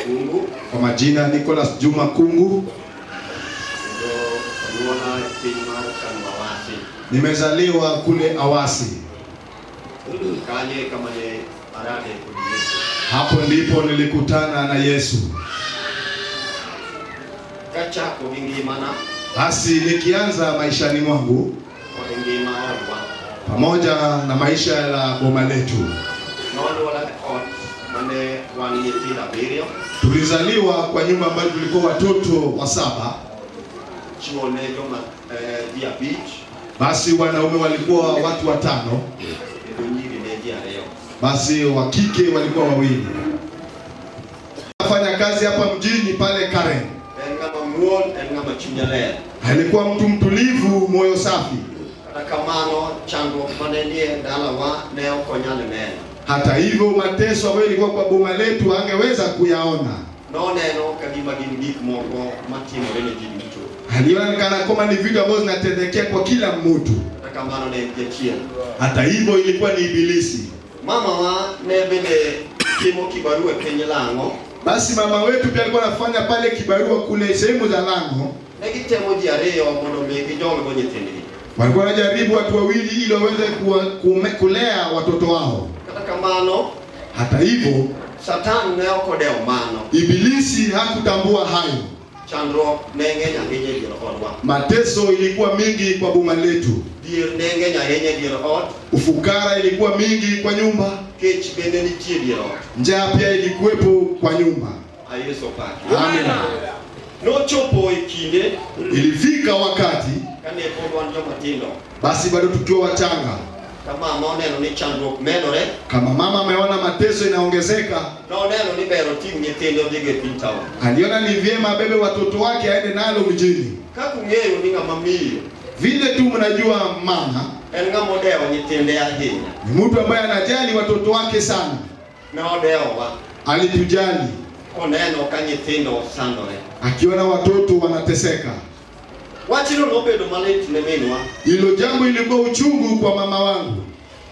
Kungu. Kwa majina Nicholas Juma Kungu. Kendo onyuola e piny mar Kano Awasi. Nimezaliwa kule Awasi. Kanye kama ne arade kod Yesu. Hapo ndipo nilikutana na Yesu. Kachako gi ngimana Basi nikianza maishani mwangu kod ngima odwa. Pamoja na maisha ya boma letu. Nonyuola e ot mane wan nyithindo abiriyo. Tulizaliwa kwa nyumba ambayo tulikuwa watoto wa saba. Chwo ne joma ji abich. Basi wanaume walikuwa watu watano. Kendo nyiri ne ji ariyo. Basi wa kike walikuwa wawili. Nafanya kazi hapa mjini pale Karen. En ng'ama muol, en ng'ama chunye ler. Alikuwa mtu mtulivu, moyo safi. Kata kamano, chandruok mane nie dalawa ne ok onyal neno. Hata hivyo, mateso ambayo ilikuwa kwa boma letu angeweza kuyaona. Noneno ka gima gin gik moko matimore ne ji duto. Aliona kana kwamba ni vitu ambavyo zinatendekea kwa kila mtu. Kata kamano ne en jachien. Hata hivyo, ilikuwa ni ibilisi. Mamawa ne bende timo kibarua e piny Lang'o. Basi mama wetu pia alikuwa anafanya pale kibarua kule sehemu za Lang'o. Ne gitemo ji ariyo mondo mi gijolgo nyithindgi. Walikuwa wanajaribu watu wawili ili waweze kulea watoto wao. Kata kamano, Hata hivyo, Satan ne ok odewo mano. Ibilisi hakutambua hayo. Chandruok ne ng'eny ahinya e dier odwa. Mateso ilikuwa mingi kwa boma letu. Dhier ne ng'eny ahinya e dier ot. Ufukara ilikuwa mingi kwa nyumba. Kech bende nitie e dier ot. Njaa pia ilikuwepo kwa nyumba. Yesu opaki. Amina. Nochopo e kinde Ilifika wakati kane pod wan joma tindo. Basi bado tukiwa wachanga, Ka mama oneno ni chandruok medore, kama mama ameona mateso inaongezeka, noneno ni ber oting' nyithinde odhigo e piny town. Aliona ni vyema abebe watoto wake aende nalo mjini. Kaka ung'eyo ni ng'ama miyo Vile tu mnajua mama en ng'ama odewo nyithinde ahinya. Ni mtu ambaye anajali watoto wake sana. Ne odewowa. Alitujali. Koneno ka nyithindo sandore. Akiona watoto wanateseka. Wachno nobedo malit ne minwa. Hilo jambo ilikuwa uchungu kwa mama wangu.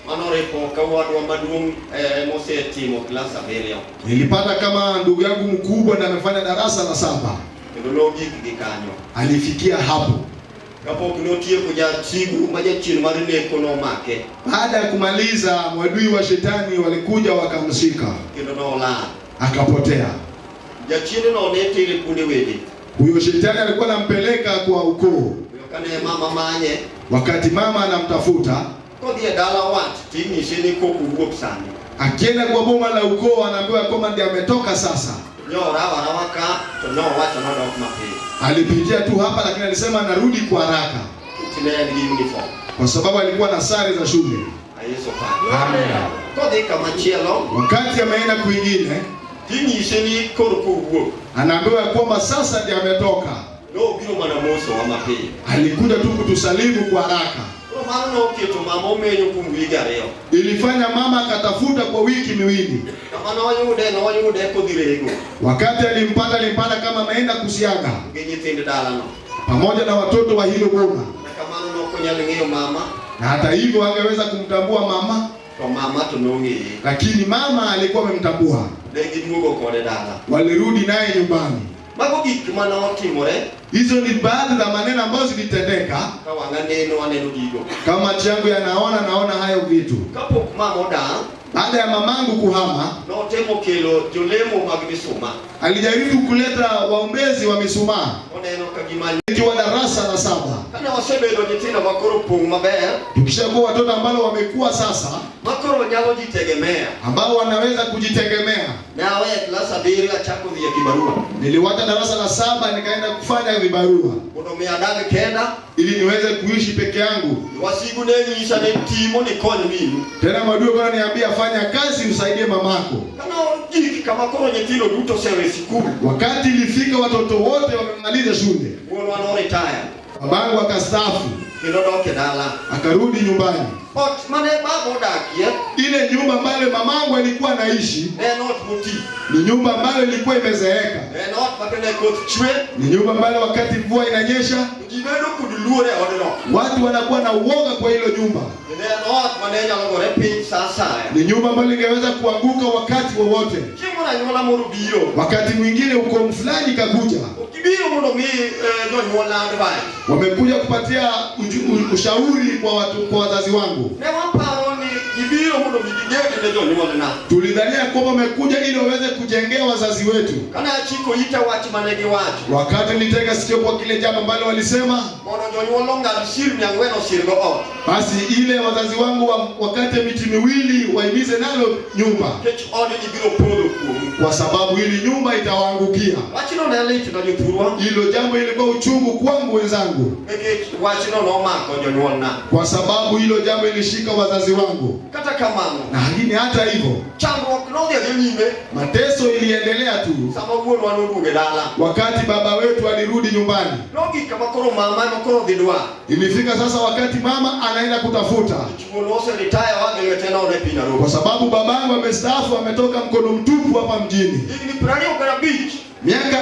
Mano ripo ka wadwa maduong' mosetimo klas abiriyo. Nilipata kama ndugu yangu mkubwa na amefanya darasa la 7. Kendo nogik gi kanyo. Alifikia hapo. Kapok notieko jasigu ma jachien mar neko nomake. Baada ya kumaliza, mwadui wa shetani walikuja wakamshika. Kendo nolal. Akapotea. Jachiendno ne tere kuonde wede. Huyo shetani alikuwa anampeleka kwa ukoo. Kane mama manye. Wakati mama anamtafuta, Kodhi e dala wat tinyise ni kok owuok sani. Akienda kwa boma la ukoo anaambiwa kwamba ndiye ametoka sasa. Nyorawa rawa ka to nowacho nodok mapiyo. Alipitia tu hapa lakini alisema narudi kwa haraka. Ne en gi uniform. Kwa sababu alikuwa na sare za shule. Yesu opaki. Amen. Kodhi kamachielo, Wakati ameenda kwingine, tinyise ni korka owuok. Anaambiwa kwamba sasa ndiye ametoka. Nobiro mana mosowa mapiyo. Alikuja tu kutusalimu kwa haraka. Koro mano noketo mama omenyo kuom wige ariyo. Ilifanya mama akatafuta kwa wiki miwili. Kama noyude, noyude kodhi rego. Wakati alimpata kama ameenda kusiaga. Gi nyithind dalano. Pamoja na watoto wa hilo boma. Na kamano nok onyal ng'eyo mama. Na hata hivyo angeweza kumtambua mama. To mama to nong'eye. Lakini mama alikuwa amemtambua. Ne giduogo kode dala. Walirudi naye nyumbani. Mago gik mane otimore. Hizo ni baadhi za maneno ambayo zilitendeka. Ka wang'a neno, aneno gigo. Kama macho yangu yanaona, naona hayo vitu. Kapok mama odak, Baada ya mamangu kuhama, notemo kelo jolemo mag misuma. Alijaribu kuleta waombezi wa mishumaa. Oneno ka gima Nikiwa darasa la 7. Kane wasebedo nyithindo ma koro pong' maber, Tukishakuwa watoto ambao wamekuwa sasa, ma koro nyalo jitegemea, ambao wanaweza kujitegemea. Ne aweyo klas 7 achako dhi e kibarua. Niliwacha darasa la 7 nikaenda kufanya vibarua. Mondo mi adag kenda, ili niweze kuishi peke yangu. Wasigu ne nyisa ni timo ni kony minu. Tena maadui kwa niambia fanya kazi usaidie mamako. Kama gik kama koro nyithindo duto osewe sikul. Wakati ilifika watoto wote wamemaliza shule. Wuonwa no retire. Babangu akastaafu. Kendo dok e dala. Akarudi nyumbani. Ot mane baba odakie, ile nyumba ambayo mamangu alikuwa anaishi, ne en ot moti. Ni nyumba ambayo ilikuwa imezeeka. Ne en ot ma kane koth chwe, Ni nyumba ambayo wakati mvua inanyesha, Ji bedo kod luor e odno. Watu wanakuwa na uoga kwa hilo nyumba. Ne en ot mane nyalo gore piny sa asaya. Ni nyumba ambayo lingeweza kuanguka wakati wowote. Chieng' moro anyuola moro biro. Wakati mwingine ukoo fulani kakuja, Ok gibiro mondo mi jonyuolna advice. Wamekuja kupatia ushauri kwa watu, kwa wazazi wangu. Ne waparo ni gibiro mondo mi giged ne jonyuolna. Tulidhania kwamba wamekuja ili waweze kujengea wazazi wetu. Kane achiko ita wach mane giwacho. Wakati nilitega sikio kwa kile jambo ambalo walisema, Mondo jonyuol ong'ad sirni ang'wen osirgo ot. Basi ile wazazi wangu wakate miti miwili waimize nalo nyumba, Nikech odni biro podho kuomu. Kwa sababu hili nyumba itawaangukia. Wachno ne litna jothurwa. Hilo jambo ilikuwa uchungu kwangu wenzangu, Nikech wachno nomako jonyuolna. Kwa sababu hilo jambo ilishika wazazi wangu. Kata kamano, Lakini hata hivyo chandruok nodhi adhi nyime. Mateso iliendelea tu. Sama wuonwa noduogo e dala. Wakati baba wetu alirudi nyumbani, Nogik kama koro mama ema koro dhi dwar. Ilifika sasa wakati mama anaenda kutafuta, Wuonwa oseritaya oa gi lwete nono e piny Nairobi. Kwa sababu babangu amestaafu, ametoka mkono mtupu hapa mjini. Higni 25. Miaka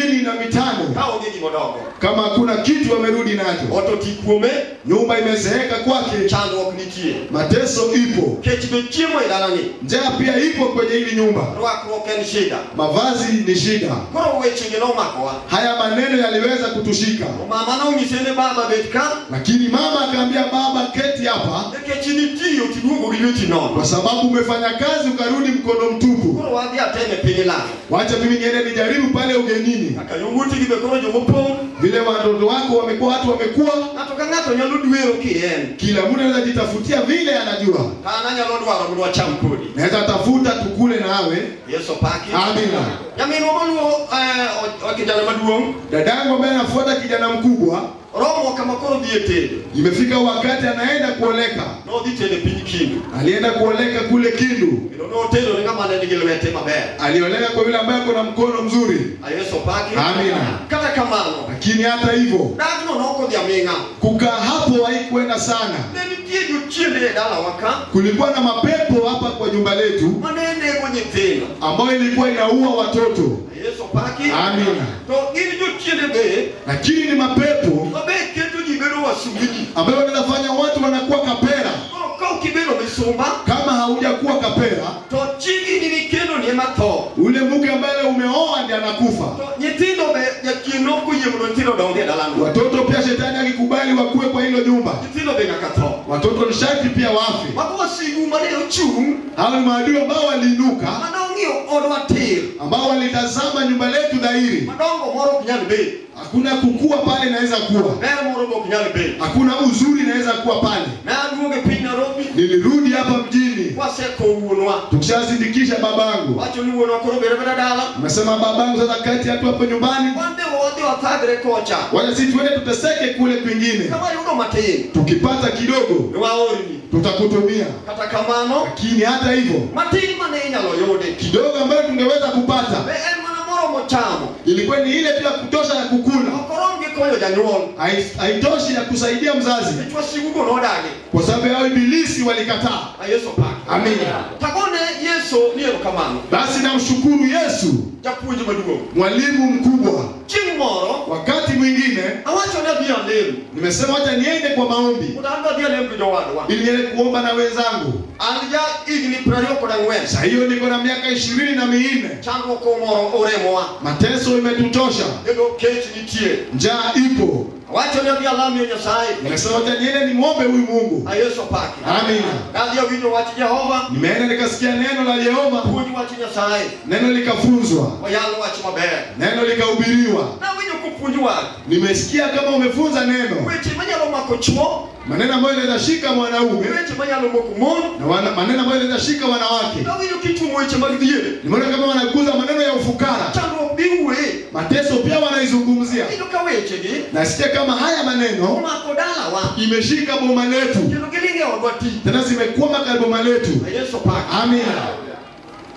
25. Ka onge gima odoko. Kama hakuna kitu amerudi nacho. Ot oti kuome. Nyumba imezeeka kwake. Chandruok nitie. Mateso ipo. Kech be chiemo e dalani. Njaa pia ipo kwenye hili nyumba. Rwakruok en shida. Mavazi ni shida. Koro weche gi nomakowa. Haya maneno yaliweza kutushika. Mama nonyise ni baba bet ka. Lakini mama akaambia baba keti hapa. Nikech nitiyo tiduogo gi lweti nono. Kwa sababu umefanya kazi ukarudi mkono mtupu. Koro wadhi ateme piny lala. Wacha mimi niende nijaribu pale ugenini. Kaka yowuoti gi be koro jomopong'. Vile watoto wako wamekuwa watu wamekuwa. Ng'ato ka ng'ato nyalo dwero kien. Kila mtu anaweza jitafutia vile anajua. An anyalo dwaro mondo wacham kodi. Naweza tafuta tukule nawe. Yesu paki. Amina. Nyaminwa maluwo kijana maduong'. Dadangu ambaye anafuata kijana mkubwa. Romo kama koro dhi e tedo. Imefika wakati anaenda kuoleka. Nodhi tedo piny Kindu. Alienda kuoleka kule Kindu. Kendo notedo ne ng'ama ne nigi lwete maber. Alioleka kwa yule ambaye kuna mkono mzuri. Yesu paki. Amina. Kata kamano. Lakini hata hivyo, Dagno nokodhi aming'a. Kukaa hapo haikuenda sana. Ne nitie jochiende e dalawa ka. Kulikuwa na mapepo hapa kwa nyumba letu. Mane nego nyithindo. Ambayo ilikuwa inaua watoto. Yesu paki. Amina. To gin jochiende be. Lakini ni mapepo Mabe keto ji bedo wasumbini. ambayo wanafanya watu wanakuwa kapera. Koro ka ok ibedo misumba, Kama haujakuwa kapera, to chigi ni nikendo ni ema tho. Ule mke ambaye umeoa ndiye anakufa. To nyithindo be jachien nok oyie mondo nyithindo odongi e dalano. Watoto pia shetani akikubali wakue kwa hilo nyumba. Nyithindo be nyaka tho. Watoto ni sharti pia wafe. Mago wasigu mane ochung', Hao ni maadui ambao waliinuka, mane ong'iyo odwa tir, ambao walitazama nyumba letu dhahiri. Madongo moro ok nyal bet. Hakuna kukua pale inaweza kuwa. Ber moro be ok nyal bet. Hakuna uzuri inaweza kuwa pale. Ne aduogo e piny Nairobi. Nilirudi hapa mjini. Wasekowo wuonwa. Tukishazindikisha babangu. Wacho ni wuonwa koro bere bere dala. Amesema babangu sasa kati hatu hapo nyumbani. Wan be wadhi wathagre kocha. Wacha sisi tuende tuteseke kule kwingine. Kama yudo matin. Tukipata kidogo, Ne waorni. tutakutumia. Kata kamano, Lakini hata hivyo, matin mane inyalo yudi. Kidogo ambayo tungeweza kupata. Be en mana moromo chamo. Ilikuwa ni ile tu ya kutosha ya kukula. Ok orom gi konyo janyuol. Haitoshi ya kusaidia mzazi. Nikech wasigugo nodagi. Kwa sababu hao ibilisi walikataa. A Yesu paki. Amina. Tagone Yesu ni erokamano. Basi namshukuru Yesu. Japuonj maduong'. Mwalimu mkubwa. Chieng' moro, Wakati mwingine, awacho ni adhi alem. Nimesema wacha niende kwa maombi. Mondo an be adhi alem gi jowadwa. Ili niende kuomba na wenzangu. An ja higni 24. Sasa hiyo niko na miaka 24. Chandruok omoro oremowa. Mateso imetutosha. Kendo kech nitie. Njaa ipo. Awacho ni adhi alamie Nyasaye. Nimesema wacha niende nimuombe huyu Mungu. A Yesu paki. Amina. Adhi awinjo wach Jehova. Nimeenda nikasikia neno la Jehova. Puonj wach Nyasaye. Neno likafunzwa. Oyal wach maber. Neno likahubiriwa. Nawinjo kopuonj wach. Nimesikia kama umefunza neno. Weche manyalo mako chwo. Maneno ambayo inaweza shika mwanaume. Weche manyalo mako mon. Na maneno ambayo inaweza shika wanawake. Nawinjo kitumo weche mag dhier. Nimeona kama wanakuza maneno ya ufukara. Chandruok biwuoye. Mateso pia wanaizungumzia. Winjo ka wechegi. Nasikia kama haya maneno Omako dalawa. imeshika boma letu. Kendo giling' e odwa ti. Tena zimekwama katika boma letu. Yesu paki. Amina.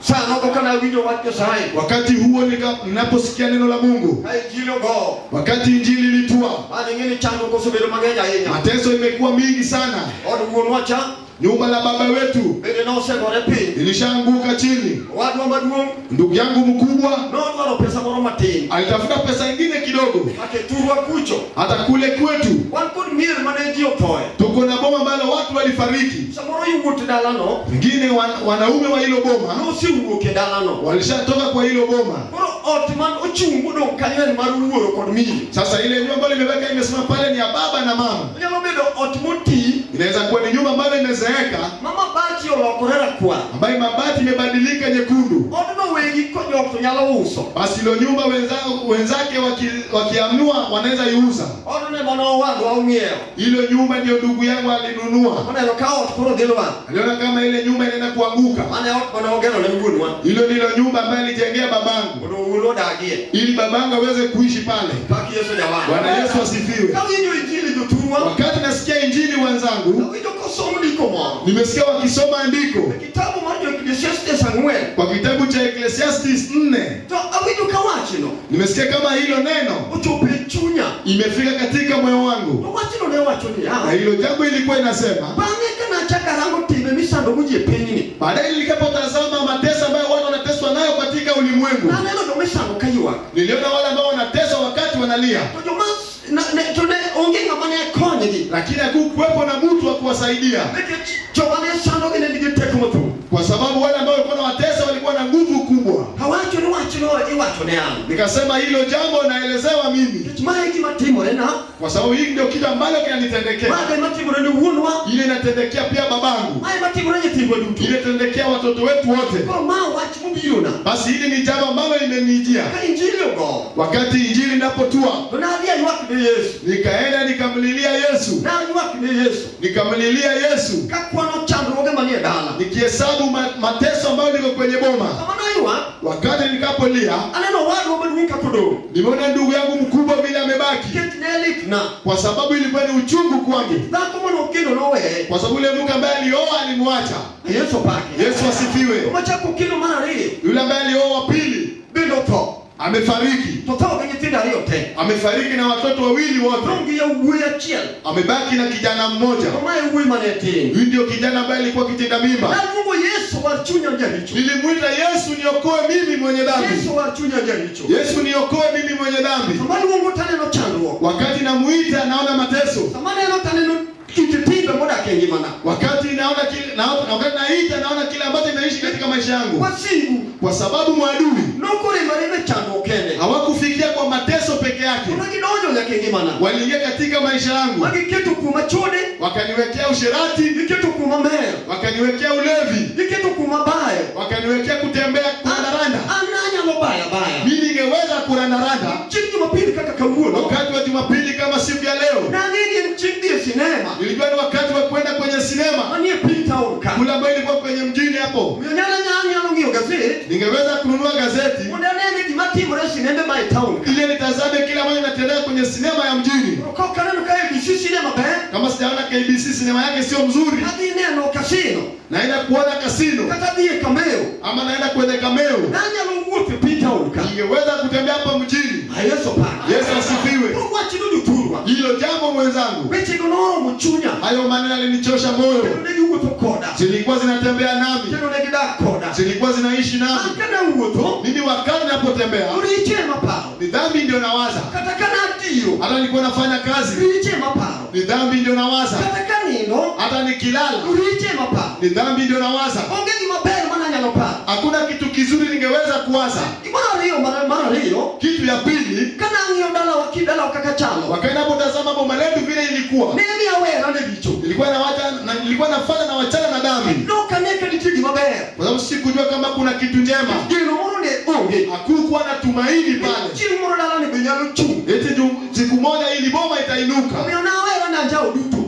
Sano go kana winjo wach Nyasaye. Wakati huo ninaposikia neno la Mungu. Ka injili ogo. Wakati injili ilitua. Bado ing'e ni chandruok osebedo mang'eny ahinya. Mateso imekuwa mingi sana. Od wuonwa cha. Nyumba la baba wetu Bende nosegore piny. ilishaanguka chini. Owadwa maduong' Ndugu yangu mkubwa nodwaro pesa moro matin. alitafuta pesa ingine kidogo. Ake thurwa kucho. Hata kule kwetu Wan kod mier mane ji othoe. Tuko na boma ambalo watu walifariki. Samoro yawuot dalano Wengine wanaume wa hilo boma nosewuok e dalano. Walishatoka kwa hilo boma. Koro ot man ochung' modong' kanyo en mar wuoro kod miyo. Sasa ile nyumba ambayo imebaki imesimama pale ni ya baba na mama. Onyalo bedo ot moti Inaweza kuwa ni nyumba ambayo imezeeka, ma mabati olokore rakwar. Ambayo mabati imebadilika nyekundu. Odno wegi kojok to nyalo uso. Basi ile nyumba wenzake wakiamua wanaweza iuza. Odno ema nowadwa ong'iewo. Ile nyumba ndio ndugu yangu alinunua. Oneno ka ot koro dhi lwar. Aliona kama ile nyumba inaenda kuanguka. Mano e ot mane ogero ne wuonwa. Hilo ndilo nyumba ambayo alijengea babangu. Mondo wuonwa odagie. Ili babangu aweze kuishi pale. Pak Yesu jawar. Bwana Yesu asifiwe. Kawinjo injili jothurwa. Wakati nasikia injili wenzangu, Awinjo kosom ndiko moro. Nimesikia wakisoma andiko. Kitabu mar jo Ecclesiastes 4. Kwa kitabu cha Ecclesiastes 4. To awinjo kawachno. Nimesikia kama hilo neno ochopo e chunya. Imefika katika moyo wangu. To wachno ne wacho niya. Na hilo jambo ilikuwa inasema, Bang'e ka nachako arango timbe misandogo ji e pinyni. Baadaye nilikapotazama mateso ambayo watu wanateswa nayo katika ulimwengu. Naneno joma isando ka ywak. Niliona wale ambao wanateswa wakati wanalia. To joma na, ne, to ne onge ng'ama ne konygi. Lakini hakukuwepo na mtu wa kuwasaidia. Nikech joma ne sandogi ne nigi teko mathoth. Kwa sababu wale ambao walikuwa wanawatesa walikuwa na nguvu kubwa. Awacho ni wachno iwacho ne an. Nikasema hilo jambo naelezewa mimi. Nikech mae gima timore na. Kwa sababu hii ndio kitu ambacho kinanitendekea. Mae gima timore ne wuonwa. Ile inatendekea pia babangu. Mae gima timore nyithindwa duto. Ile inatendekea watoto wetu wote. Koro ma wach mobirona. Basi hili ni jambo ambalo limenijia. Ka injili ogowo. Wakati injili inapotua, To nadhi aywak ne Yesu. Nikaenda nikamlilia Yesu. Naywak ne Yesu. Nikamlilia Yesu. Kakwano chandruoge manie dala. Nikihesabu mateso ambayo niko kwenye boma. Sama naywak, Wakati nikapolia, aneno owadwa maduong' kaka odong'. Nimeona ndugu yangu mkubwa vile amebaki. Nikech ne litna. Kwa sababu ilikuwa ni uchungu kwangu. Dhako mane okendo noweye. Kwa sababu yule mke ambaye alioa alimwacha. Yesu opaki. Yesu asifiwe. Omachako kendo mar ariyo. Yule ambaye alioa wa pili Bende otho. Amefariki. To tho gi nyithindo ariyo te. Amefariki na watoto wawili wote. Odong' gi yawuoyi achiel. Amebaki na kijana mmoja. To mae wuoyi mane tin. Huyu ndio kijana ambaye alikuwa kitenda mimba. Naluongo Yesu war chunya jaricho. Nilimuita Yesu niokoe mimi mwenye dhambi. Yesu war chunya jaricho. Yesu niokoe mimi mwenye dhambi. Sama aluongo to aneno chandruok. Wakati namuita naona mateso. Sama aneno to aneno kit timbe modak e ngimana. Wakati naona kile, naona, wakati naita naona kile ambacho nimeishi katika maisha yangu. Wasigu. Kwa sababu maadui Nokoremore e chandruok kende. hawakufikia kwa mateso peke yake. To gidonjo nyaka e ngimana. Waliingia katika maisha yangu. Magiketo kuoma chode. Wakaniwekea usherati. Giketo kuoma mer. Wakaniwekea ulevi. Giketo kuoma bayo. Wakaniwekea kutembea kurandaranda. An anyalo bayo baya. Mimi ningeweza kurandaranda. Chieng' Jumapili kaka kawuono. Wakati wa Jumapili kama siku ya leo. Nang'e ni en chieng' dhi e sinema. Ilikuwa ni wakati wa kwenda kwenye sinema. Manie piny town ka. Kule ambayo ilikuwa kwenye mjini hapo. Omiyo anyalo ng'iyo gazet. Ningeweza kununua gazeti. Mondo anene gima timore e sinembe ma e town ka. Ili nitazame kile ambacho kinatendeka kwenye sinema ya mjini. Koro ka ok aneno ka ABC sinema ber. Kama sijaona KBC sinema yake sio mzuri. Adhi neno kasino. Naenda kuona kasino. Kata adhi e Cameo. Ama naenda kwenye Cameo. Nanyalo wuotho e piny town ka. Ningeweza kutembea hapa mjini. A Yesu opaki. Yesu asifiwe. Koro wachno jothurwa. Hilo jambo mwenzangu. Wechego noromo chunya. Hayo maneno yalinichosha moyo. Kendo ne giwuotho koda. Zilikuwa zinatembea nami. Kendo ne gidak koda. Zilikuwa zinaishi nami. An ka nawuotho, Mimi wakati ninapotembea, richo ema paro. Ni dhambi ndio nawaza. Kata ka natiyo, Hata nilikuwa nafanya kazi, richo ema paro. Ni dhambi ndio nawaza. Kata ka nindo, Hata nikilala, richo ema paro. Ni dhambi ndio nawaza. Onge gima ber mana anyalo paro. Hakuna kitu kizuri ningeweza kuwaza. Gimoro ariyo, mar ariyo, Kitu ya pili, ka nang'iyo dalawa kidalawa kaka chalo, wakati ninapotazama boma letu vile ilikuwa, ne ni awera ne richo. Nilikuwa nawacha, na, nilikuwa nafanya na wachana na dhambi. Nok ane ka nitie gima ber. Kwa sababu sikujua kama kuna kitu njema. Geno moro ne onge. Hakukuwa na tumaini pale. Chieng' moro dalani be nyalo chung'. Eti siku moja ili boma itainuka. Omiyo nawera ne anjawo duto.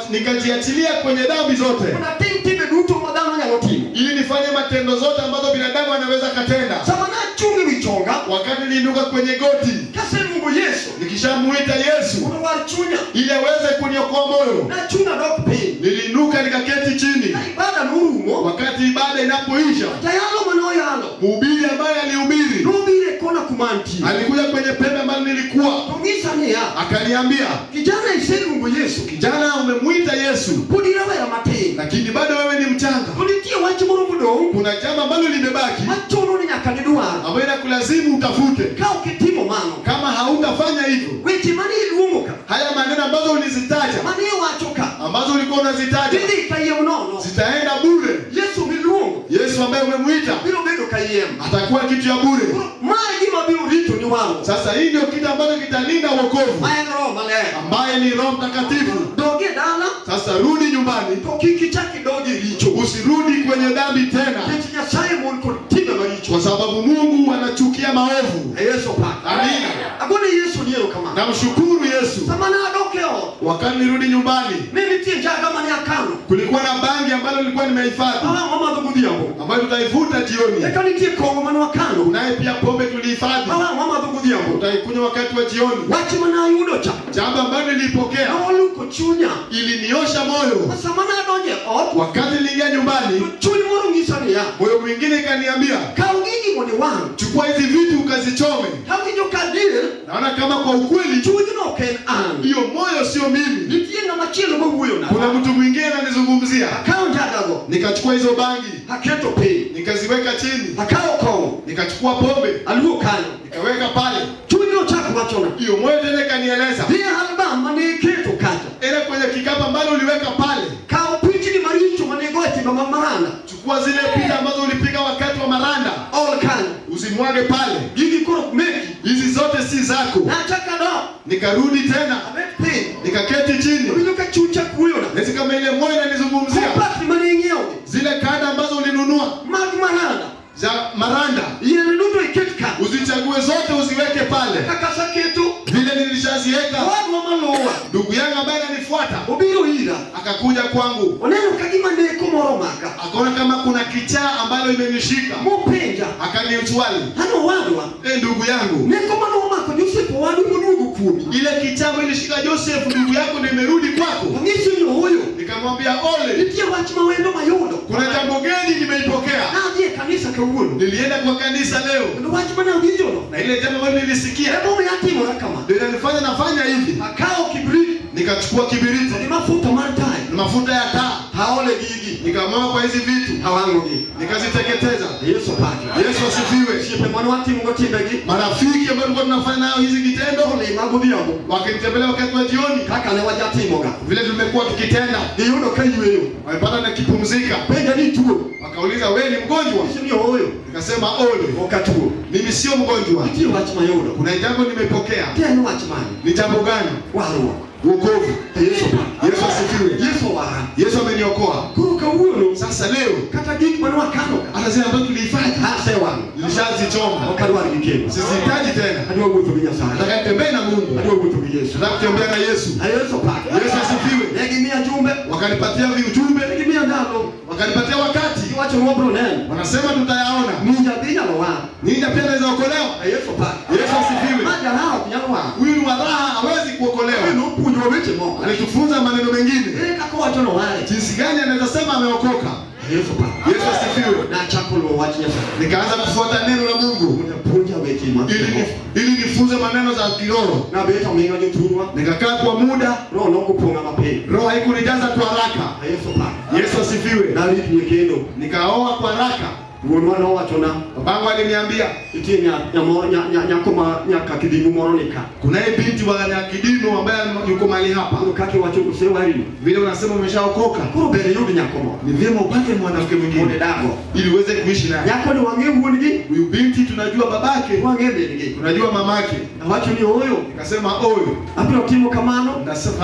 Nikajiachilia kwenye dhambi zote. Mondo atim timbe duto ma dhano nyalo timo. Ili nifanye matendo zote ambazo binadamu anaweza katenda. Sama nachung' e wi chonga, wakati niliinuka kwenye goti, kaseluongo Yesu, nikishamuita Yesu mondo war chunya, ili aweze kuniokoa moyo, nachung' adok piny. Niliinuka nikaketi chini. Ka ibada norumo, wakati ibada inapoisha, jayalo mane oyalo, mhubiri ambaye alihubiri, nobiro e kona kuma antie. alikuja kwenye pembe ambayo nilikuwa. To ng'isa niya, akaniambia, kijana iseluongo Yesu, kijana umemuita Yesu, pod irawera matin, lakini bado wewe ni mchanga. To nitie wach moro modong' kuna jambo ambalo limebaki machuno ni nyaka nidwar, ambayo inakulazimu utafute. Ka ok itimo mano, kama hautafanya hivyo, weche mane iluongo ka Ambazo ulikuwa unazitaja Gidhi kayiem nono. Zitaenda bure. Yesu miluongo Yesu ambaye umemuita biro bedo kayiem. Atakuwa kitu ya bure. Koro mae gima biro rito ni wang'o. Sasa hii ndio kitu ambacho kitalinda wokovu, Ma en Roho Maler. Ambaye ni Roho Mtakatifu. Dog e dala Sasa rudi nyumbani, to kik ichak idog e richo. Usirudi kwenye dhambi tena, Nikech Nyasaye mon kod timbe maricho. Kwa sababu Mungu anachukia maovu. Yesu pak. Amina. Agone Yesu ni erokamano. Namshukuru Yesu. Sama nadok e ot, Wakati nirudi nyumbani, ne nitie njaga mane akano. Kulikuwa na bangi ambalo nilikuwa nimehifadhi, Awang' wamadho godhiambo. Ambayo tutaivuta jioni. Eka nitie kong'o mane wakano. Kunaye pia pombe tulihifadhi, Awang' wamadho godhiambo. Tutaikunywa wakati wa jioni. Wach mane ayudo cha. Jambo ambalo nilipokea Noluko chunya. Iliniosha moyo. Ma sama nadonjo e ot, Wakati niliingia nyumbani, to chuny moro ng'isa niya. Moyo mwingine ikaniambia, Kaw gigi mondo iwang'. Chukua hizi vitu ukazichome. Awinjo ka adier, Naona kama kwa ukweli chunyno ok en an. Hiyo moyo sio mimi. Nitie ng'ama chielo mawuoyona. Kuna mtu mwingine ananizungumzia. Akawo njagago. Nikachukua hizo bangi, Aketo piny. Nikaziweka chini, Akawo kong'o. Nikachukua pombe, Aluo kanyo. Nikaweka pale. Chunyno chako wachona. Hiyo moyo tena ikanieleza, Dhi e album mane iketo kacha. Enda kwenye kikapu ambalo uliweka pale, Kaw pichni maricho mane igo e timbe mag maranda. Chukua zile picha ambazo ulipiga wakati wa maranda, Ol kanyo. Uzimwage pale. Gigi koro ok meki. Hizi zote si zako. Nachako adok. Nikarudi tena, Abet piny. Nikaketi chini. Awinjo ka chuny chako wuoyona. Nahisi kama ile moyo inanizungumzia, Kompakti mane ing'iewogi. Zile kanda ambazo ulinunua Mag maranda. Za maranda, Yier duto iket ka. Uzichague zote uziweke pale. Kaka aseketo. Vile nilishaziweka, Owadwa maluwa. Ndugu yangu ambaye ananifuata Obiro ira. Akakuja kwangu, Oneno ka gima neko moro omaka. Akaona kama kuna kichaa ambalo imenishika, Mopenja. Akaniuswali, An owadwa. Ndugu yangu, Neko mane omako Joseph owadu moduogo kuomi. Ile kichaa ambayo ilishika Joseph ndugu yako ndio imerudi kwako. Ang'isi ni ooyo. Nikamwambia ole, Nitie wach mawendo mayudo. Kuna jambo geni nimeipokea. Nadhi e kanisa kawuono. Nilienda kwa kanisa leo. Kendo wach mane awinjono. Na ile jambo ambalo nilisikia Emomiyo atimora kama. Ndio inanifanya nafanya hivi. Akawo kibrit. Nikachukua kibiriti. Gi mafuta mar taya. Na mafuta ya taa. Aole gigi. Nikamwaga kwa hizi vitu. Awang'ogi. Nikaziteketeza. Yesu paki. Yesu asifiwe. Osiepe mane watimogo timbegi. Marafiki ambao tulikuwa tunafanya nayo hizi kitendo Olima godhiambo. Wakinitembelea wakati wa jioni. Kaka ne wajatimoga. Vile tumekuwa tukitenda. Giyudo ka yweyo. Wamepata nikipumzika. Penja ni ituo. Wakauliza wewe ni mgonjwa? Anyiso ni ooyo. Nikasema ole. Ok atuo. Mimi sio mgonjwa. Nitie wach mayudo. Kuna jambo nimepokea. Te en wach mane? Ni jambo gani? Warruok. Wokovu. Yesu paki. Yesu asifiwe. Yesu owara. Yesu ameniokoa. Koro kawuono. Sasa leo Kata gik mane wakano ka. Hata zile ambazo tulihifadhi Asewang'o. Nilishazichoma. Ok adwar gi kendo. Sizihitaji tena. Adwa wuotho gi Nyasaye. Nataka nitembee na Mungu. Adwa wuotho gi Yesu. Nataka kutembea na Yesu. Yesu paki. Yesu asifiwe. Ne gimiya jumbe. Wakanipatia viujumbe. Ne gimiya ndalo. Wakanipatia wakati. Giwacho ni wabiro neno. Wanasema tutayaona. Ninja dhi nyalo wang'. Ninja pia anaweza okolewa. Yesu paki. Yesu asifiwe. Ma jaraha ok nyal wang'. Huyu ni wa raha, hawezi kuokolewa. Huyu nopuonjowa weche moko. Alitufunza maneno mengine. Ere kaka owacho noware. Jinsi gani anaweza sema ameokoka? Yesu paki. Yesu asifiwe. Nachako luwo wach Nyasaye. Nikaanza kufuata neno la Mungu. Mondo apuonja weche mag kiroho. Ili nifunze maneno za kiroho. Nabet aming'a jothurwa. Nikakaa kwa muda. Roho nokopong'a mapiyo. Roho haikunijaza kwa haraka. Yesu paki. Yesu asifiwe. Narit nyithindo. Nikaoa kwa haraka. Wuonwa nowachona. Babangu aliniambia, Nitie nyako ma nyaka kidimu moro ni ka. Kunaye binti wa Nyakidimo ambaye yuko mahali hapa. Koro kaka iwacho osewarini. Vile unasema umeshaokoka. Koro ber iyud nyako moro. Ni vyema upate mwanamke Mondo mwingine idago. ili uweze kuishi naye. Nyako ni wang'e wuon-gi. Huyu binti tunajua babake. Wang'e min-gi. Tunajua mamake. Awacho ni ooyo. Nikasema oyo. Abiro timo kamano.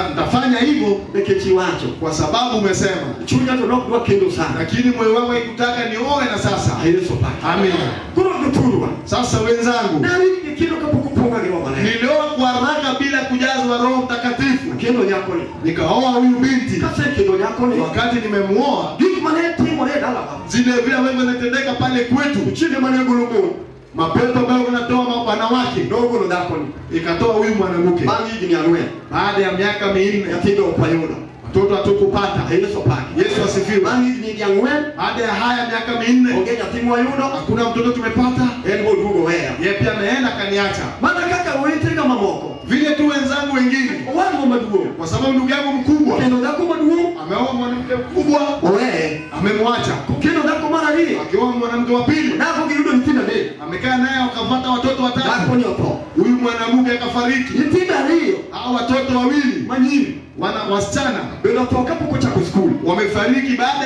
Nitafanya hivyo nikech iwacho. Kwa sababu umesema. Chunya to nok dwa kendo sana. Lakini moyo wangu haikutaka nioe na sasa. Yesu paki. Amina. Koro jothurwa. Sasa wenzangu. Narit nyithindo kapok oponga gi Roho Maler. Nilioa kwa haraka bila kujazwa Roho Mtakatifu. Akendo nyakoni. Nikaoa huyu binti. Kasekendo nyakoni. Wakati nimemuoa, Gik mane timore e dalawa. zile vile ambavyo vinatendeka pale kwetu. Chiende mane golo mon. Mapepo ambayo wanatoa wanawake. Nogolo dhakoni. Ikatoa huyu mwanamke. Bang' higni ang'wen. Baada ya miaka 4. Nyithindo ok wayudo. Watoto hatukupata. Yesu paki. Yesu asifiwe. Bang' higni ang'wen. Baada ya haya miaka 4. Onge nyathi mwayudo. Hakuna mtoto tumepata. En boduogo weya. Yeye pia ameenda kaniacha. Mana kaka owetega mamoko. Vile tu wenzangu wengine. Owadwa maduong'. Kwa sababu ndugu yangu mkubwa. Kendo dhako maduong'. Ameoa mwanamke mkubwa. Oweye. Amemwacha. Kendo dhako mar ariyo. Akioa mwanamke wa pili. Dhako giyudo nyithindo adek. Wamekaa naye wakapata watoto watatu. Dhako ni otho. Huyu mwanamke akafariki. Nyithindo ariyo Hao watoto wawili manyiri wana wasichana bende otho kapok ochako skul. wamefariki baada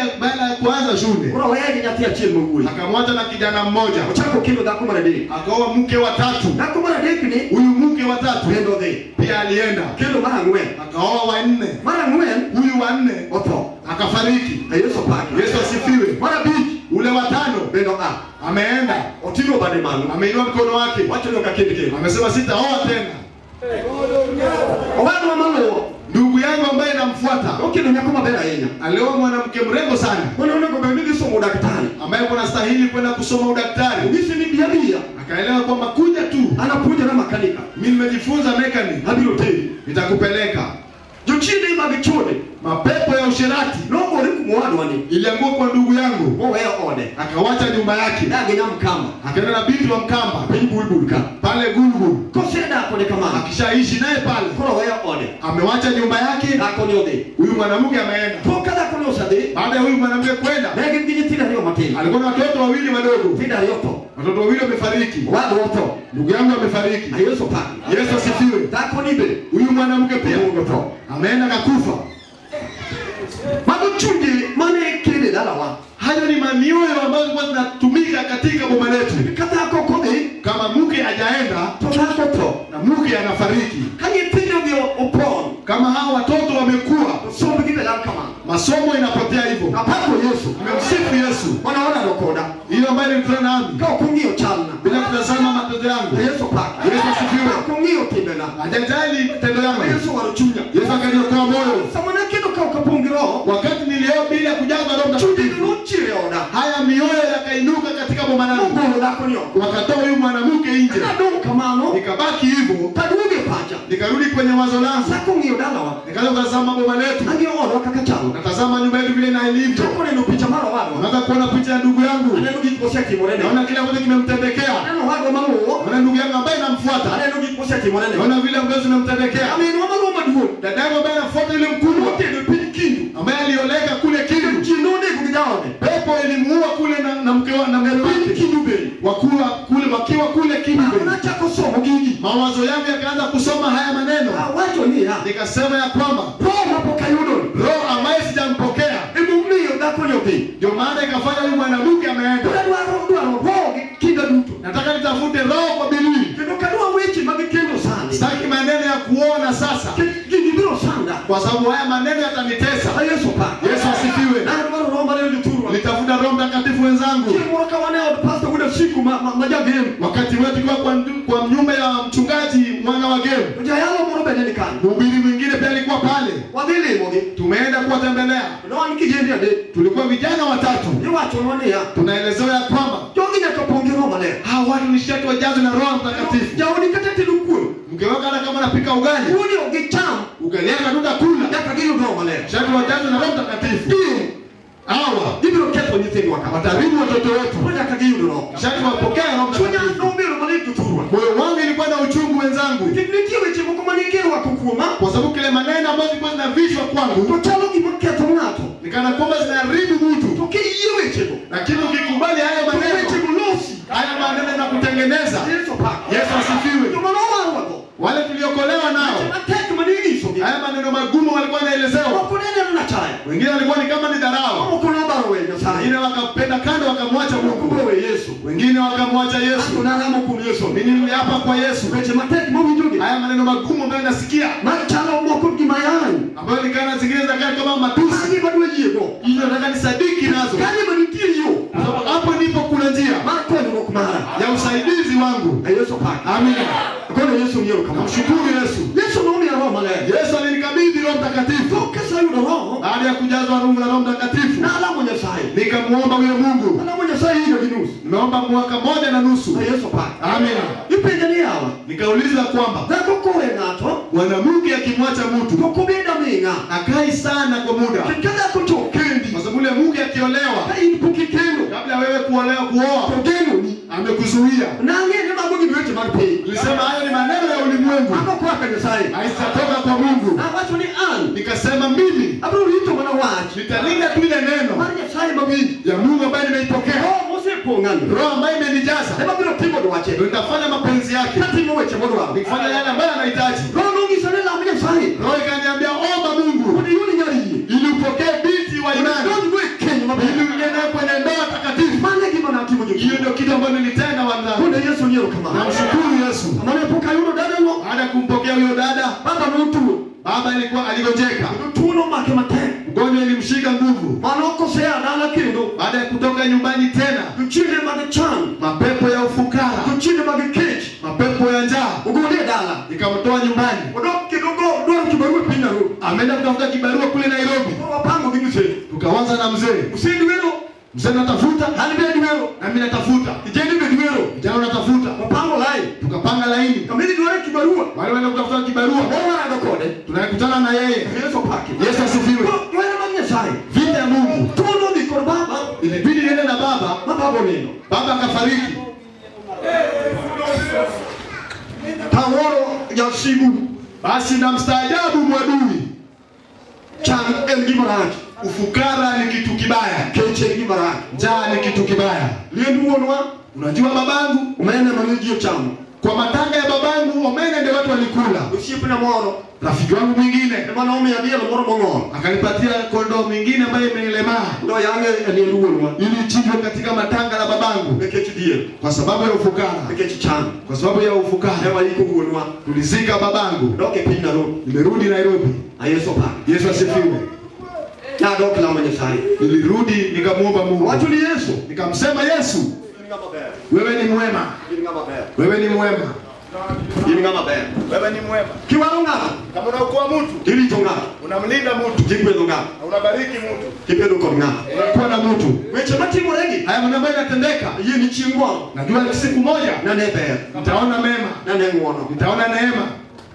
ya kuanza shule. Koro oweye gi nyathi achiel ma wuoyi. Akamwacha na kijana mmoja, Ochako kendo dhako mar adek. akaoa mke wa tatu. Dhako mar adek ni Huyu mke wa tatu bende odhi. pia alienda Kendo mar ang'wen. akaoa wa nne. Mar ang'wen Huyu wa nne otho. akafariki. Yesu opaki. Yesu asifiwe. Mar abich Ule wa tano bende oa. ameenda, Oting'o bade malo. ameinua mkono wake, Wacho ni ok akend kendo. amesema sitaoa tena. Owadwa maluwo Ndugu yangu ambaye namfuata nokendo nyako maber ahinya. alioa mwanamke mrembo sana Mane onego bed ni dhi somo daktari. ambaye kunastahili kwenda kusoma udaktari. Onyise ni bi abiya. Akaelewa kwamba kuja tu, An apuonjora makanika. mimi nimejifunza mechanic, Abiro teri. nitakupeleka. Jochiende mag chode Mapepo ya usherati nogore kuom owadwa ni ilianguka kwa ndugu yangu, moweyo ode. akawacha nyumba yake, Dagi nyamkamba. akaenda na binti wa Mkamba Piny Bulbul ka. pale Gulgul. Kosedak kode kamano. Akishaishi naye pale, Koro oweyo ode. amewacha nyumba yake, Dhako ni odhi. huyu mwanamke ameenda. Tok ka dhako ni osedhi, Baada ya huyu mwanamke kwenda, ne gin gi nyithindo ariyo matindo. alikuwa na watoto wawili wadogo, Nyithindo ariyo otho. watoto wawili wamefariki, Owadwa otho. ndugu yangu amefariki. Yesu opaki. Yesu asifiwe. Dhako ni be Huyu mwanamke pia omuogo tho. ameenda kakufa. Mago chunje mane kende dalawa. Hayo ni mamioyo ambayo zilikuwa zinatumika katika boma letu. Ka dhako ok odhi, Kama mke hajaenda to dhako tho. na mke anafariki, Ka nyithindo gi opon, kama hawa watoto wamekuwa, to sombgi be lal kamano. masomo inapotea hivyo. Apako Yesu. Nimemsifu Yesu, Mane onano koda. hiyo ambayo nilikutana nami Ka ok ong'iyo chalna. bila kutazama matendo yangu. Yesu opaki. Yesu asifiwe. Ka ok ong'iyo timbena. Hajajali matendo yangu. Yesu owaro chunya. Yesu akaniokoa moyo. Sama nakendo ka ok apong' gi Roho, Wakati nilioa bila kujazwa Roho chunje Mtakatifu, nochier e oda. haya mioyo yakainuka katika boma langu, Mogolo dhako ni oko. wakatoa huyu mwanamke nje. Kadong' kamano, Nikabaki hivyo, taduogo e pacha. nikarudi kwenye wazo langu, Achako ng'iyo dalawa. nikaanza kutazama boma letu, Ang'iyo odwa kaka chalo. natazama nyumba yetu vile na ilivyo, Achako neno picha mar owadwa. naanza kuona picha ya ndugu yangu, Aneno gik mosetimorene. naona kile ambacho kimemtendekea, Aneno owadwa maluwo. naona ndugu yangu ambaye namfuata, Aneno gik mosetimorene. naona vile ambavyo zimemtendekea, Aminwa maluwo maduong'. dada yangu ambaye anafuata yule mkubwa Notedo e piny Kindu. ambaye alioleka kule Kindu, Ji nonego gi jaode. pepo ilimuua kule na mke wa na mume Piny wake, Kindu bende. wakuwa kule wakiwa kule Kindu. Nachako somo gigi. Mawazo yangu yakaanza kusoma haya maneno, Awacho niya. nikasema ya kwamba Roho mapok ayudoni. roho ambaye sijampokea Emomiyo dhakoni odhi. ndio maana ikafanya huyu mwanamke ameenda. Koro adwaro dwaro roho gi kinda duto. Nataka nitafute roho kwa bidii, Kendo kadwa weche mag kendo sani. sitaki maneno ya kuona sasa, Gigi biro sanda. kwa sababu haya maneno yatanitesa. Yesu opaki. Yesu asifiwe. Nadwaro roho mar jothurwa. Nitafuta Roho Mtakatifu wenzangu. Chieng' moro ka wan e od pastor wuod Asiku ma jagem. Wakati wetu kwa, kwa nyumba ya mchungaji mwana wa gemu, To jayalo moro bende ni kanyo. mhubiri mwingine pia alikuwa pale, Wadhi limogi. tumeenda kuwatembelea. Ne wan kijende adek. Tulikuwa vijana watatu, Iwachonwa niya. tunaelezewa ya kwamba Jogi nyaka pong' gi roho maler. hawa watu ni sharti wajazwe na Roho Mtakatifu. Jaodi kata tedo kuon. Mke wako hata kama anapika ugali, Kuoni ok gicham. ugali yake hatutakula, Nyaka giyud roho maler. sharti wajazwe na Roho Mtakatifu. Gin Hawa gibiro ketho nyithindwa ka. wataharibu watoto wetu, Koro nyaka giyud roho. sharti wapokee Roho Chunya Mtakatifu. nobedo malit jothurwa. Moyo wangu ilikuwa na uchungu wenzangu, Nikech nitie weche moko mane girwako kuoma. kwa sababu kile maneno ambayo zilikuwa zinavishwa kwangu To chalo gima ketho ng'ato. nikana kwamba zinaharibu mtu, To kiyie wechego. lakini ukikubali haya To maneno, wechego losi. haya maneno yanakutengeneza. Yesu opaki. Yesu asifiwe. Joma nowarwago. Wale tuliokolewa Weche nao, matek mane inyisogi. haya maneno magumu walikuwa wanaelezewa, Moko ne neno nachaya. wengine walikuwa ni kama ni dharau, Moko nobaro weyo Nyasaye. wengine wakapenda kando wakamwacha Moko Mungu, biro weyo Yesu. wengine wakamwacha Yesu. Anto naramo kuom Yesu. Mimi niliapa kwa Yesu, Weche matek mawinjogi. haya maneno magumu ambayo nasikia, Machalo moko gima yany. ambayo nikana zingine zinakaa kama matusi, Magi madwa yiego. hizo nataka nisadiki nazo, Kanyo manitie yo. kwa sababu hapo ndipo kuna njia Mar konyruok mara. ya usaidizi wangu. Yesu opaki. Amina. Koro Yesu miyo kamano. Namshukuru Yesu. Yesu nomiya Roho Maler. Yesu alinikabidhi Roho Mtakatifu. Tok kaseyudo Roho, Baada ya kujazwa Roho na Roho Mtakatifu, nalamo Nyasaye. nikamuomba huyo Mungu. Alamo Nyasaye higa gi nus. Nimeomba mwaka 1.5. Yesu opaki. Amina. Ipenja ni yawa. Nikauliza kwamba Dhako kowe ng'ato, mwanamke akimwacha mtu to kobed aming'a. akai sana kwa muda, Ka dhako to kendi, kwa sababu yule mke akiolewa, ka in pok ikendo, kabla wewe kuolewa kuoa, to genoni. amekuzuia. Nang'e ni mago gin weche mag piny. Nilisema hayo ni maneno ya ulimwengu, Mago koa ka Nyasaye. haitatoka kwa Mungu. Awacho ni an, Nikasema mimi abiro rito mana wach nitalinda tu ile neno mar Nyasaye mawinjo. ya Mungu ambaye nimeipokea, Roho mosepong'ani roho ambayo imenijaza ema biro timo Katimo weche modwaro. Nikifanya yale ambayo anahitaji. Roho nonyisa ni lam Nyasaye. Roho ikaniambia omba Mungu Mondo iyud nyar yie. Ili upokee binti wa imani, Donjgo e keny maber. Ili uingie naye kwenye ndoa takatifu. Mano e gima natimo Hiyo jochien. ndio kitu ambayo nilitenda wenzangu. Gone Yesu ni erokamano. Namshukuru Yesu. Mane pok ayudo dadano, Baada ya kumpokea huyo dada, baba notuo. Baba alikuwa aligonjeka, Kendo tuo nomake matek. Ugonjwa ilimshika nguvu. Mane ok osea dala kendo. Baada ya kutoka nyumbani tena, Jochiende mag chan, mapepo ya ufukara, jochiende mag kech, mapepo ya njaa ogole e dala. ikamtoa nyumbani. Odok kendo go dwaro kibarua e piny Nairobi. Ameenda kutafuta kibarua kule Nairobi. Koro wapango gi mzee. Tukaanza na mzee. Mzee dwero, Mzee natafuta, an be adwero, na mimi natafuta. kijende be dwero. Vijana wanatafuta. Wapango lai. Tukapanga laini. Kamili dwaro kibarua. Wale wanaenda kutafuta kibarua, Wawarado kode. tunakutana na yeye. Yesu opaki. Yesu asifiwe. Koro johera mag Nyasaye. Vita ya Mungu. Tuo nodhi kod baba, Ilibidi niende na baba, ma baba onindo. Baba akafariki. Tawuoro jasigu. Basi namstaajabu mwadui. Chan en gima rach. Ufukara ni kitu kibaya. Kech en gima rach. Njaa ni kitu kibaya. Liend wuonwa, Unajua babangu, omena mane ji ochamo. kwa matanga ya babangu omena ndio watu walikula. Osiepna moro Rafiki wangu mwingine ema nomiya diel moro mong'ol. akanipatia kondoo mwingine ambaye imelemaa Mondo oyang'e e liend wuonwa. ili ichinjwe katika matanga la babangu Nikech dhier, kwa sababu ya ufukara. nikech chan. Kwa sababu ya Ne ufukara waiko wuonwa. tulizika babangu. Dok e piny Nairobi. Nimerudi Nairobi. A Yesu opaki. Yesu asifiwe. Nadok lamo Nyasaye. Nilirudi nikamwomba Mungu, Wacho ni Yesu. nikamsema Yesu, In ng'ama ber. wewe ni mwema, In ng'ama ber. wewe ni mwema, In ng'ama ber. Wewe ni mwema. Kiwaro ng'ato, Kama unaokoa mtu, tirito ng'ato, unamlinda mtu, tigwedho ng'ato, na unabariki mtu. tibedo kod ng'ato. unakuwa na mtu. Weche matimoregi, Haya mambo ambayo yanatendeka, ayie ni chieng' moro najua siku moja nane ber, nitaona mema, nane ng'wono. nitaona neema.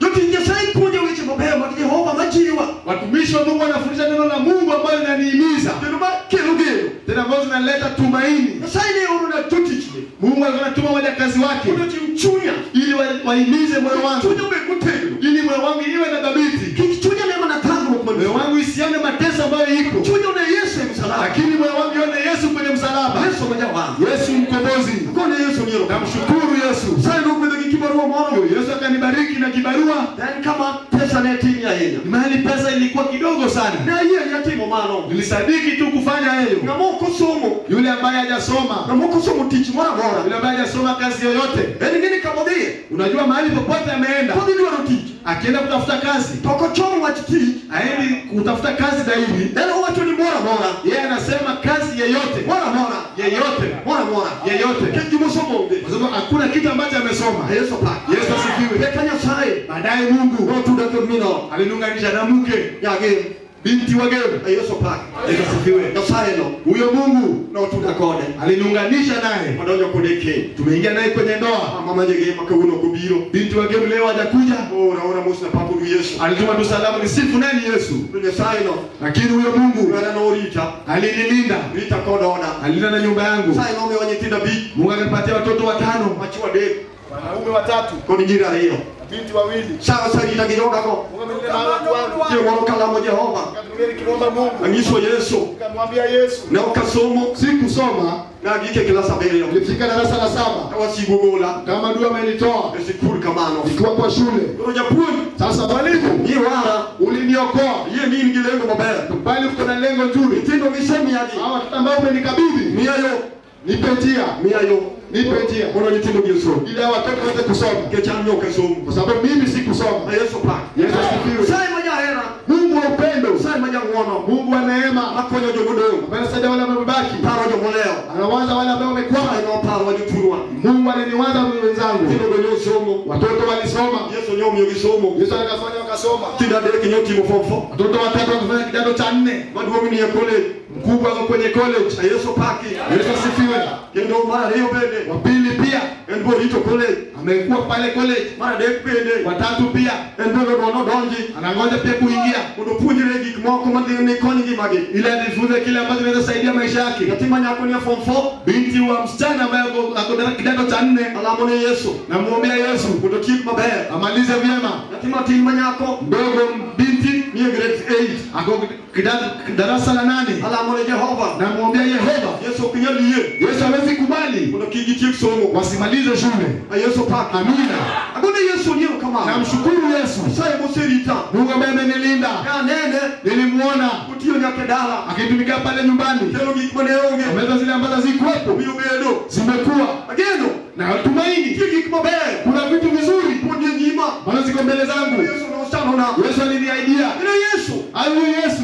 Jotich Nyasaye puonjo weche mabeyo mag Jehova majiwa Watumishi wa Mungu wanafundisha neno la Mungu ambalo linanihimiza kendo makelo geno. tena ambazo zinaleta tumaini. Nyasaye ne orona jotichne Mungu alikuwa anatuma wajakazi wake mondo ojiw chunya, ili wahimize moyo wangu, chunya obed motegno. ili moyo wangu iwe na dhabiti, Kik chunya ne mana thagruok moyo maduong'. wangu isione mateso ambayo iko, Chunya one Yesu e msalaba. lakini moyo wangu ione Yesu kwenye msalaba, Yesu ma jawar. Yesu mkombozi. Gone Yesu ni erokamano. Namshukuru Yesu. Nyasaye nogwedho gi kibarua moro. Yesu akanibariki na kibarua, En kama pesa ne tin ahinya. mahali pesa ilikuwa kidogo sana, Ne ayie ni atimo mano. nilisadiki tu kufanya hayo. Ng'ama ok osomo, Yule ambaye hajasoma, ng'ama ok osomo tich moro amora, yule ambaye hajasoma kazi yoyote, en ing'e ni kama odhiye, unajua mahali popote ameenda, kodhi dwaro tich, akienda kutafuta kazi, to ok ochom wach tich, aendi kutafuta kazi zaidi, en owacho ni moro amora, yeye anasema kazi yeyote, moro amora, yeyote, moro amora, yeyote, nikech gimosomo onge. kwa sababu hakuna kitu ambacho amesoma. Yesu opaki. Yesu asifiwe. Eka Nyasaye Baadaye Mungu notuda kod min ot, aliniunganisha na mke, nyagem, binti wa Gemu. Yesu opaki. Yesu asifiwe. Nyasaye no Huyo Mungu notuda kode, aliniunganisha naye, wadonjo kode e keny. tumeingia naye kwenye ndoa. Mama nyege ma kawuono ok obiro. Binti wa Gemu leo hajakuja, Ora ora mos na pako du Yesu. alituma tu salamu, nisifu nani Yesu. To Nyasaye no, Lakini huyo Mungu johera norita, alinilinda, rita kod oda. alilinda na nyumba yangu. Nyasaye nomiyowa nyithindo abich, Mungu akanipatia watoto watano, machwo adek Wanaume watatu, kod nyiri ariyo. na binti wawili. Sa asarita gi jogago, Mungu amelinda na watu wangu. chieng' moro kalamo Jehova, Wakati mwingine nikimwomba Mungu, anyiso Yesu, nikamwambia Yesu, ne ok asomo, sikusoma, nagik e klas abiriyo. nilifika darasa la saba Ka wasigu ogola kama adui amenitoa e sikul kamano. nikiwa kwa shule. Koro japuonj, Sasa mwalimu, niwara, uliniokoa, yie ni in gi lengo maber. bali uko na lengo nzuri. Nyithindo misemiyagi, Hawa watoto ambao umenikabidhi, miya yo, nipe njia, miya yo, nipe njia mondo nyithindo gi osom. ili hawa watoto waweze kusoma, Nikech an ne ok asomo. kwa sababu mimi sikusoma. A Yesu opaki. Yesu asifiwe. Nyasaye ma jahera, Mungu wa upendo, Nyasaye ma jang'wono, Mungu wa neema, makonyo jomodong', ambaye anasaidia wale ambao wamebaki, paro jomolewo. anawaza wale ambao wamekwama. Nyasaye noparowa jothurwa. Mungu aliniwaza mimi wenzangu, Nyithindogo ne osomo. watoto walisoma, Yesu ne omiyogi somo. Yesu akafanya wakasoma. Nyithindo adek ne otimo form four. Watoto watatu wakafanya kidato cha nne, Maduong' ni e college. mkubwa ako kwenye college. A Yesu opaki. Yesu asifiwe. Kendo mar ariyo bende, Wa pili pia en be orito college. amekuwa pale college. Mar adek bende, Watatu pia en bende odwa nodonji anangoja pia kuingia mondo opuonjre gik moko madhi ne kony ngimagi. ili ajifunze kile ambacho kinaweza saidia maisha yake. Nyathi ma nyako ni e form four, Binti wa msichana ambaye ako kidato cha nne, alamo ne Yesu namuombea Yesu mondo otiek maber. amalize vyema. Nyathi matin ma nyako Mdogo binti ni e grade 8, ako darasa la nane, alamo ne Jehova namuombea Yehova Yesu Yesu ok nyal yie Yesu hawezi kubali mondo kik gitiek somo. Wasimalize shule. A Yesu pak. Amina. Agone Yesu ni erokamano. Namshukuru Yesu, Nyasaye moserita. Mungu ambaye amenilinda. Kanene Nilimuona kotiyo nyaka e dala. Akitumikia pale nyumbani, Kelo gik mane onge. ameweza zile ambazo hazikuwepo Omiyo bedo. Zimekuwa. Ageno. Na tumaini, Nitie gik maber. Kuna vitu vizuri Pod e nyima. ambazo ziko mbele zangu. Yesu nosano na. Yesu aliniahidia. Ine Yesu. Huyu Yesu